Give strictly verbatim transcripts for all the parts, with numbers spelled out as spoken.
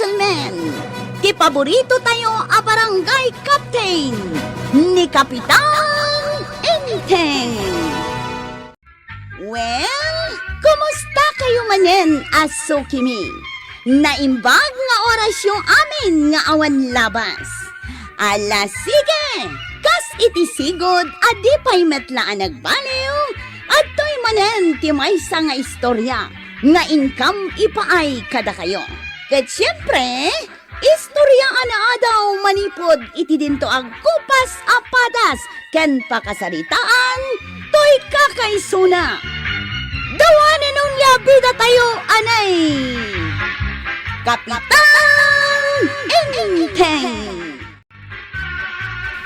Gentlemen, ti paborito tayo a barangay captain, ni Kapitan Enteng. Well, kumusta kayo manen a sukimi? Naimbag nga orasyo amin nga awan labas. Ala, sige! Kas iti sigud a di pay met la a nagbaliw, adtoy manen ti maysa nga istorya nga inkam ipaay kadakayo. Ket siempre, istorya a naadaw manipud iti dinto agkupas a padas ken pakasaritaan toy kakaisuna. Dawanen onia bida tayo, anay! Kapitan Enteng!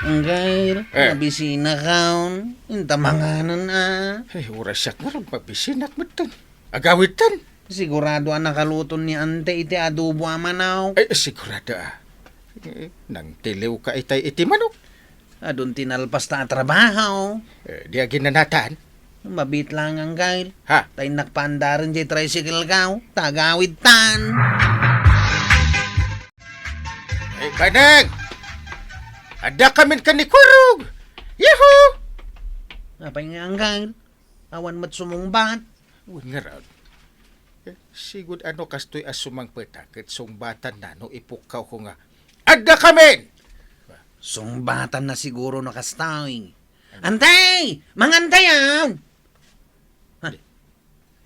Anggail, Eh. Mabisina kaon. Inta manganan a. Ay, orasyak ngarud, mabisinak metten. Agawidtan. Sigurado a nakaluto ni Ante iti adobo a manok. Ay, sigurado a. Eh, nangtiliw ka itay iti manok. Adun ti nalpas ta a trabaho. Eh, di aginanatan. Mabit lang, Anggail. Ha? Ta innak paandaren jay tricycle kaw. Ta agawidtan. Ay, Baneng! Adda kamin ken ni Kurog! Yahoo! Apay nga, Anggail? Awan met sumungbat. Wen ngarud. Eh, sigud ano kastoy a sumangpeta ket sungbatan na no ipukkawko nga, "Adda kamin!" Sungbatan na siguro no kastoy. Antay! Mangantayan! Ha?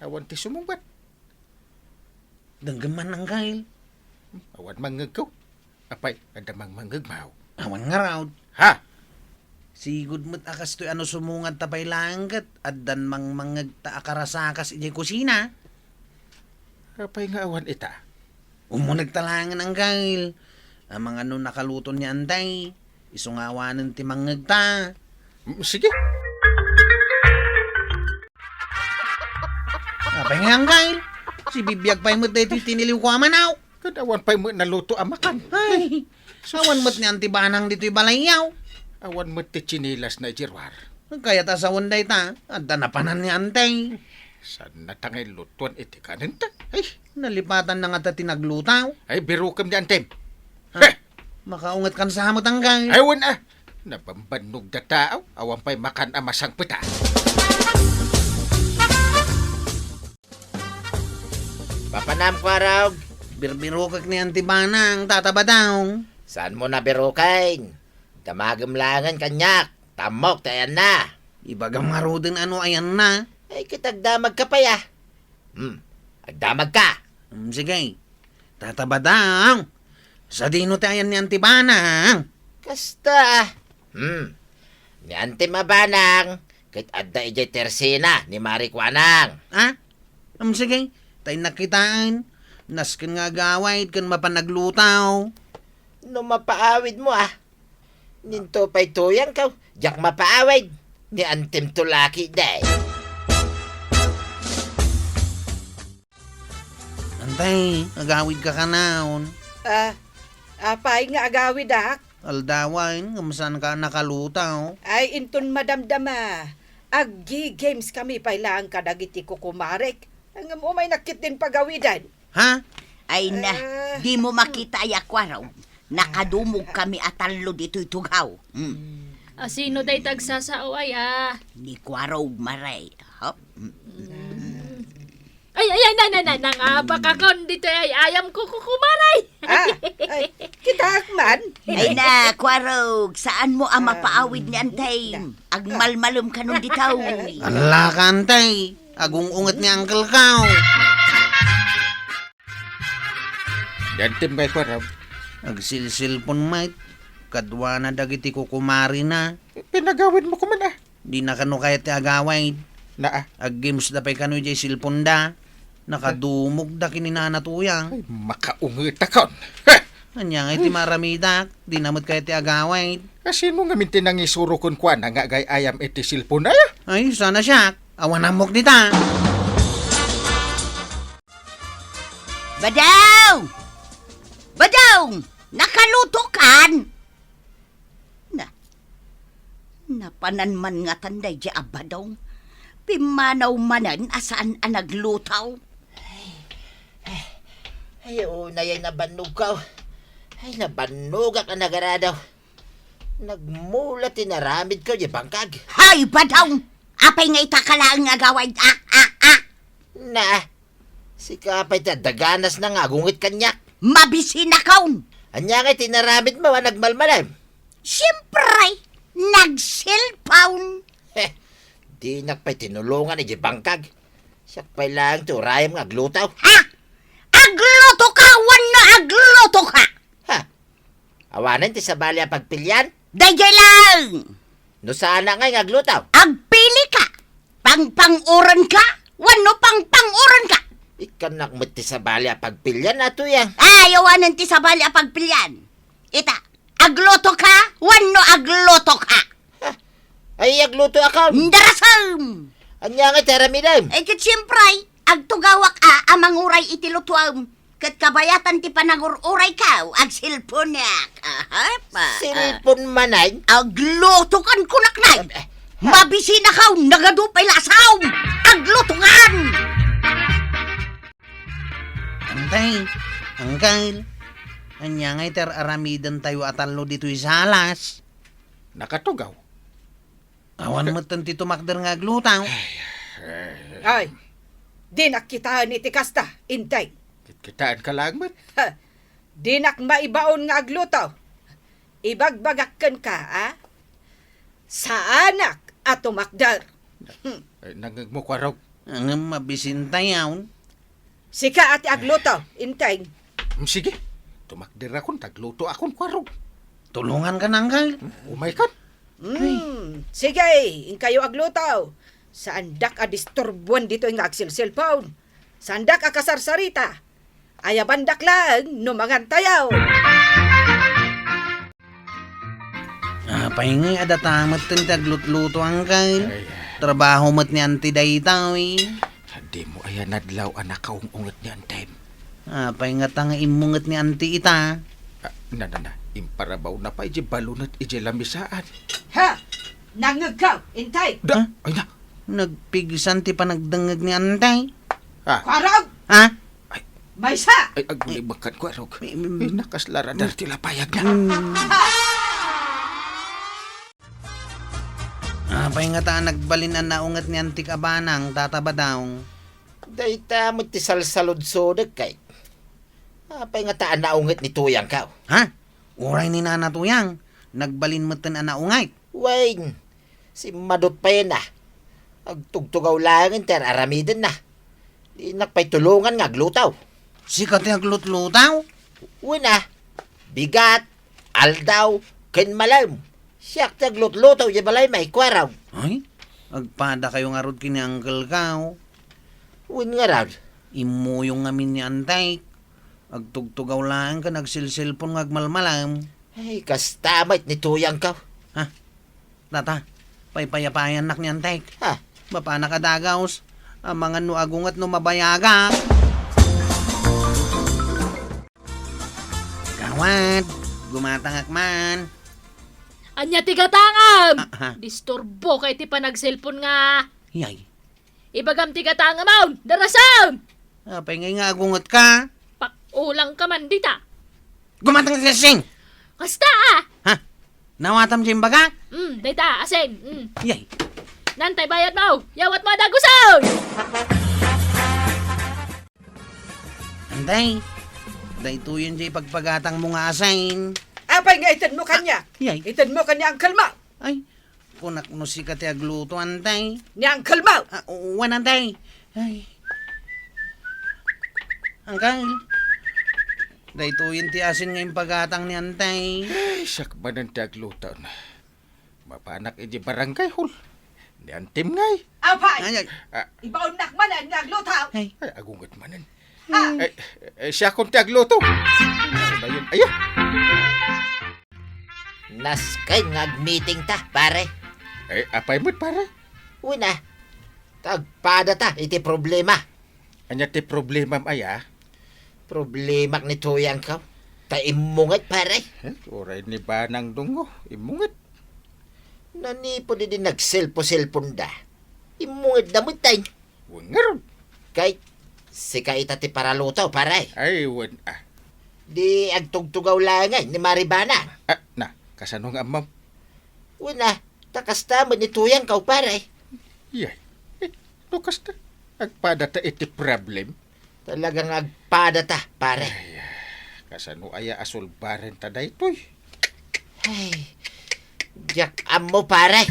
Awan ti sumungbat. Denggem man, Anggail. Hmm, awan mangngegko. Apay, adda mangmangngeg, maw? Awan ngarud. Ha? Sigud met a kastoy a no sumungbat ta pay laeng ket addan mangmangngeg ta akarasakas idiay kusina. Apay nga awan ita? Umuneg ta laengen, Anggail. Amangan no nakaluto ni Antay. Isu nga awanen ti mangngeg ta. Mm, sige. Apay nga, Anggail? Sibibiag pay met daytoy tiniliwko a manok. Ket awan pay met naluto a makan. Ay, awan met ni Anti Banang ditoy balayyo. Awan met ti tsinelasna idiay ruar. Kayat a sawen dayta, adda napanan ni Antay. Saanna ta nga ilutuan iti kanenta? Ay, nalipatan na ngata ti nagluto. Ay, birukem ni Antem. Ha? Heh! Makaunget kan sa met, Anggail. Ay, wen a. Nabambannog da tao, awan pay makan a masangpeta. Papanam, Kuarog. Birbirokek ni Anti Banang, Tata Badong. Saanmo nabiroken? Damagem laengen kaniak, ta ammok ti ayanna. Ibagam ngaruden a no ayanna. Ay, ket agdamagka pay a. Hmm, agdamagka. Hmm, sige. Tata Badang, sadino ti ayan ni Anti Banang? Kasta. Hmm. Ni Antim a Banang, ket adda idiay tersena ni Mari Kuanang. Ha? Hmm, sige. Ta innak kitaen. Nasken nga agawid ken mapan nagluto. No mapaawidmo a. Ninto pay tuyangko, diak mapaawid. Ni Antim to laki, day. Antay, agawidka kanayon. Ah, apay nga agawidak? Aldawen, ngem saanka a nakaluto. Ay, inton madamdama, aggi-games kami pay laeng kadagiti kukumarek. Ngem umaynak ketdin pagawiden. Ha? Ay na, Ah. Dimo makita aya, Kuarog. Nakadumog kami a tallo ditoy tugaw. Mm. A, sino dayta agsasao aya? Ni Kuarog, Mare. Hop. Mm. Ay, ay, ay, na, na, na, nangabakakon ditoy ay ayam ko, kukumaray. Ah, ay, kitaak man. Ay na, Kuarog, saanmo a mapaawid ni Antay? Agmalmalem kanon ditoy. Ala ka, Antay. Agung-unget ni uncle ko. Ni Antim ngay, Kuarog. Agsilsilpon met kaduana dagiti kukumarina. Pinagawidmo koma a. Dina kano kayat ti agawid. Naa. Aggamesda pay kano idiay silponda. Nakadumogda ken ni Nana Tuyang. Ay, makaungetakon. Heh! Ania ngay ti maaramidak? Dina met kayat ti agawid. Kasino ngamin ti nangisuro kenkuana nga agay-ayam iti silpon aya? Ay, saan a siak. Awan ammok dita. Badong! Badong! Nakalutokan! Na, napanan man ngatan daydiay a Badong. Pimmanaw manen a saan a nagluto. Ay, unay ay nabannogko. Ay, nabannogak a nagaradaw. Nagmula ti naramidko, di bangkag. Hay, badaw! Apay nga ita ka laeng nga agawid? Ah, ah, ah! Na, sika pay ti adda ganas na nga agunget kaniak. Mabisinakon! Ania nga ti naramidmo a nagmalmalem? Siyempre, nagselpon. Heh, dinak pay tinulongan iti bangkag. Siak pay laeng ti urayem nga agluto. Ha? Agluto ka wenno agluto ka? Ha? Awanen ti sabali a pagpilian? Daydiay laeng! No saanak ngay nga agluto? Agpili ka! Pangpang-uran ka wenno pangpang-uran ka? Ikkannak met ti sabali a pagpilian, a Tuyang. Ay, awanen ti sabali a pagpilian. Ita, agluto ka wenno agluto ka? Ha? Ay, agluto ako. Darasem! Ania nga ti aramidem? Eh, ket siyempre, agtugawak a, a manguray iti lutuem. Ket kabayatan ti panangur-urayko, agselponak. Aha, pa, ah. Selpon manen? Aglutokan kunak, nay. Eh, eh. Mabisinakon, nagadu pay lasam. Aglutokan! Antay, angkel, ania nga iti ar-aramidentayo a tallo ditoy salas? Nakatugaw. Awan metten ti tumakder nga agluto. Ay, dinak kitaen iti kasta, Inteng. Kitkitaenka laeng met. Ha, dinak maibaon nga agluto. Ibagbagak kenka, a? Saanak a tumakder. Hmm. Ay, nangngegmo, Kuarog. Ngem mabisintayon. Sika a ti agluto, Inteng. Mm, sige. Tumakderakon, taglutoakon, Kuarog. Tulonganka, angkel. Mm, umaykan. Mm, sige, inkayo agluto. Saandak a disturbuan ditoy nga agselselpon. Saandak a kasarsarita. Ayabandak laeng no mangantayo. Apay ngay a data metten ti aglutluto, angkel? Ay. Trabaho met ni Auntie daytoy. Dimo aya nadlaw a nakaung-unget ni Auntem? Apay ngata nga immunget ni Auntie ita? Ah, na, na, na. Imparabawna pay di balunet idiay lamisaan. Ha? Nangngegko, Intay? Da, Ha? Ay na. Nagpigsan ti panagdengngeg ni Auntie. Ah. Kuarog! Ha? Ay. Maysa! Ay, agulay bakkat, Kuarog. Mi-, mi-, Ay, nakasla radar ti lapayag na. Mm. Apay ngata a nagbalin a naunget ni Auntie a banang, Tata Badong? Dayta met ti salsaludsodek, kay. Apay ngata a naunget ni Tuyangko? Ha? Uray ni Nana Tuyang, nagbalin metten a naunget. Wen, simmadut pay na. Agtugtugaw laengen ti ar-aramidenna. Dinak pay tulongan nga agluto. Sika ti aglutluto? Wen a, bigat, aldaw, ken malem. Siak ti aglutluto idiay balaymi, Kuarog. Ay, agpadakayo ngarud ken ni Uncle-ko. Wen ngarud? Immuyong ngamin ni Auntie. Agtugtugaw laeng ken agselselpon nga agmalmalem. Ay, kasta met ni Tuyangko. Ha? Tata, paypayapayannak ni Auntie. Ha? Mapanak a dagaos. Amangan no agunget no mabayagak. Gawad, gumatangak man. Ania ti gatangam? Ah, ha? Disturboka iti panagselpon nga. Yay. Ibagam ti gatangam, awn, darasam! Apay ngay nga agungetka? Pakulangka man dita. Gumatang ka, Sing! Kasta, a! Ha? Nawatam ti imbagak? Mm, dayta, asin. Mm. Yay. Nantay bayadmo. Yawatmo a dagusen! Auntie, daytoyen ti ipagpagatangmo nga asin. Apay nga itedmo kaniak? Ah, yay. Itedmo ken ni uncle-mo. Ay, kunak no sika ti agluto, Auntie. Ni uncle-mo? Ah, wen, Auntie. Ay. Uncle, daytoyen ti asin nga impagatang ni Auntie. Ay, siak manen ti agluto. Mapanak idiay barangay hall. Ni Auntem ngay. Apay! Ay, ay. Ah. Ibaonnak manen nga agluto. Ay. Ay, agunget manen. Ah. Ay, eh, siakon ti agluto. Ano na yun? Ayan. Nasken nga agmeeting ta, pare. Ay, apay met, pare? Wen a, ta agpada ta iti problema. Ania ti problemam aya? Problemak ni Tuyangko. Ta immunget, pare. Eh, uray ni Banang Dungo, immunget. Nanipud idi nagselpo-selponda, immungetda met, tay. Wen ngarud. Kay, Sika ita ti paraluto, pare. Ay, wen, ah. Di agtugtugaw laeng ni Maribana. Ah, na, kasano nga ammom? Wen, ah, ta kasta met ni tuyangko, pare. Yay. Eh, no kasta, agpadata iti problem. Talagang agpadata, pare. Ay, ah, kasano aya a sulbarenta daytoy? Ay, diak ammo, pare.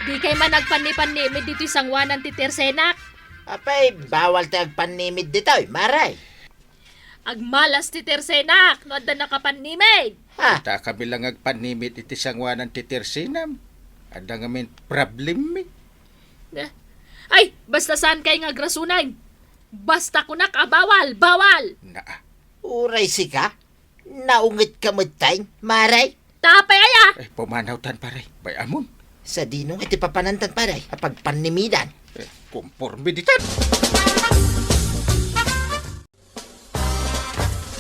Dikay man agpanni-pannimid ditoy sangoanan ti tersenak. Apay, bawal ti agpannimid ditoy, mare. Agmalas ti tersenak no adda nakapannimid. Ha? Ita kami lang agpannimid iti sangoanan ti tersenam. Adda ngamin problemmi. Eh. Ay, basta saankay nga agrasunan. Basta kunak a bawal, bawal. Naa. Uray sika? Naungetka metten, mare? Ta apay aya? Eh, pumanawtan, pare. Bay-amon. Sadino nga iti papanantan, pare, a pagpannimidan? Eh, kumporme ditan.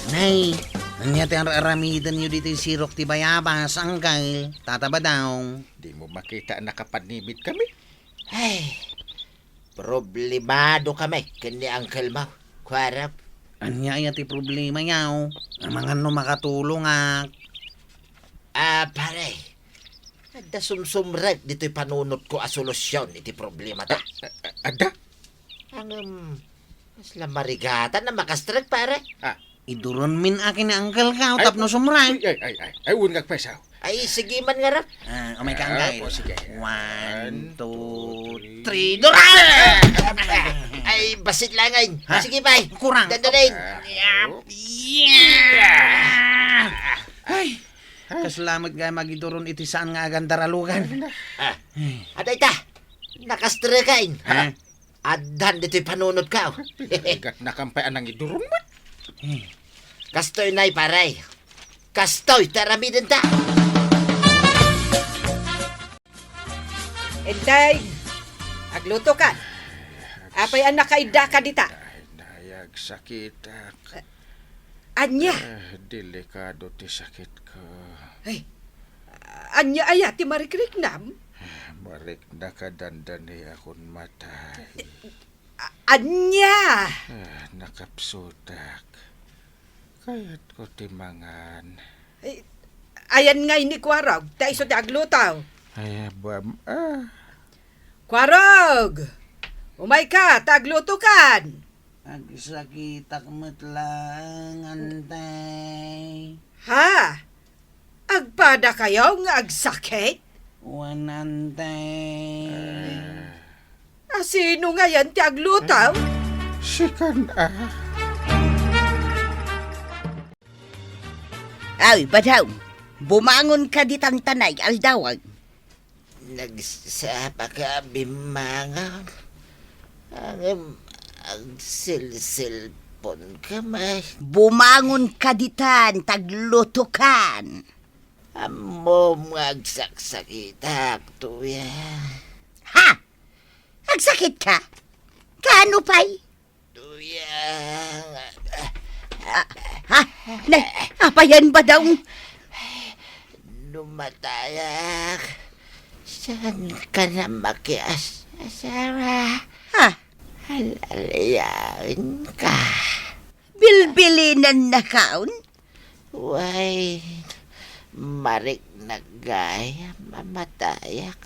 Nay, ania ti ar-aramidenyo ditoy sirok ti bayabas, Angkel? Tata Badong. Dimo makita a nakapannimid kami? Ay, problemado kami ken ni Angkel mo, kuarap. Ania aya ti problema yaw? Amangan no makatulongak. Ah, pare, adda sumsumrek ditoy panunotko a solusyon iti problemata. Ah, ah, adda? Ngem, kasla marigatan a makastrek, pare. Ah. Iduronmin a ken ni Angkel ka, tapno sumrek. Ay, ay, ay, ay, ay, wen nga agpayso. Ay, sige man ngarud. Ah, umay ka, Angkel. Ah, o, sige. One, two, three, duran! Ay, bassit laeng. Ha? Sige, pay. Kurang. Dandanin. Ah, o. Yeah! Ay, kasla met nga magiduron iti saan nga agandaralugan. Ah, adda ita. Nakastrekain. Ha? Addan ditoy panunotko. Pinarigatnakon pay a nangiduron met. Hmm. Kastoy, nay, pare. Kastoy ti aramidenta. Entay, aglutokan. Apay a nakaiddaka dita? Ay, nay, agsakitak. Ania? Eh, delikado ti sakitko. Ay, ania aya ti marikriknam? Mariknak a dandani a kummatay. A-, ania? Ah, nakapsutak. Kayatko ti mangan. Ay, ayan ngay ni Kuarog, ta isu ti agluto. Ay, abam, ah. Kuarog! Umayka, ta aglutokan! Agsakitak met laeng, Antay. Ha? Agpadakayo nga agsakit? Wen, Antay. A, sino ngayen ti agluto? Sikan, ah. Ay, Badong, bumangonka ditan ta nay aldawan. Nagsapaka a bimmangon. Ngem agselselponka met. Bumangonka ditan ta aglutokan. Ammom nga agsaksakitak, Tuyang. Ha? Agsakitka? Kaano pay? Tuyang. Ah, ha? Ne, apayen, Badong? No matayak, saanka a makias-asawa? Ha? Alalayaenka. Bilbilinennakon? Wen, mariknak gayam a matayak.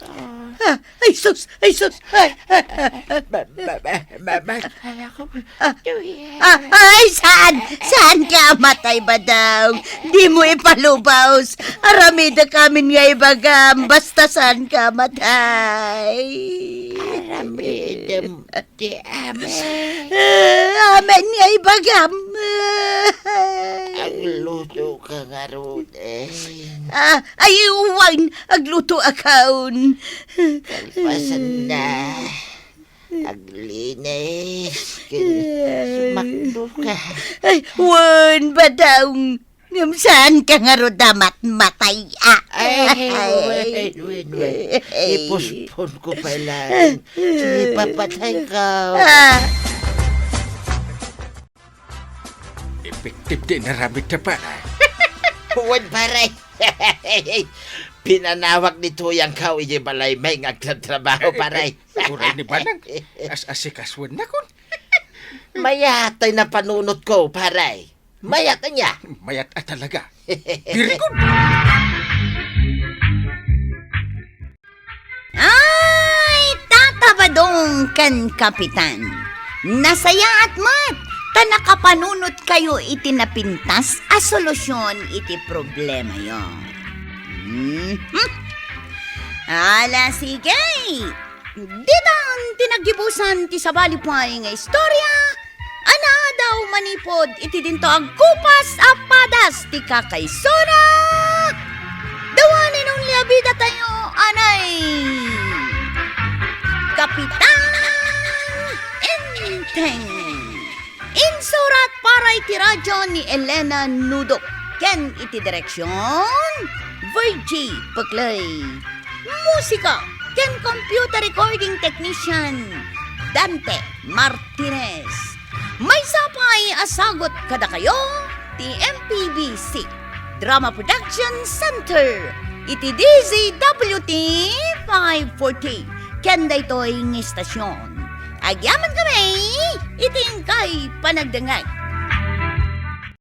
Ah, ay sus! Ay sus! Ay, ay, ay, ay. Ma-, ma-, ma-, ma-, ma-, Ah, Tuyang. Ah, ay, saan? Saanka a matay, Badong? Dimo ipalubos. Aramidek amin nga ibagam, basta saanka a matay. Aramidem ti amin. Ah, amin nga ibagam. Aglutoka ngaruden. Ah, ay, wen, aglutoakon. Kalpasanna, aglinis ken sumakdoka. Ay, wen, Badong. Ngem saanka ngarud a matmatay, ah. Ay, wen, wen, wen. Ipusponko pay laeng. Ipapatayko. Ah. Epektibo ti inaramidda, pare. Wen, pare. Pinanawag ni Tuyangko idiay balaymi nga agtratrabaho, pare. Uray ni Banang, as-asikasuennakon. Mayat tay napanunotko, pare. Mayat ania? Mayat a talaga. Very good. Ay, Tata Badong ken Kapitan. Nasayaat met ta nakapanunotkayo iti napintas a solusyon iti problemayo. Mhm. Ala, sige. Ditan ti naggibusan ti sabali pay nga istorya a naadaw manipud iti dinto agkupas a padas ti kakaisuna. The one and only a bidatayo, anay, Kapitan Enteng. Insurat para iti radyo ni Elena Nudok ken iti direksyon, Virgie Peclay. Musika ken computer recording technician, Dante Martinez. Maysa pay a sagut kadakayo ti M P B C Drama Production Center iti D Z W T five forty ken daytoy nga istasyon. Agyamankami iti inkay panagdengngeg.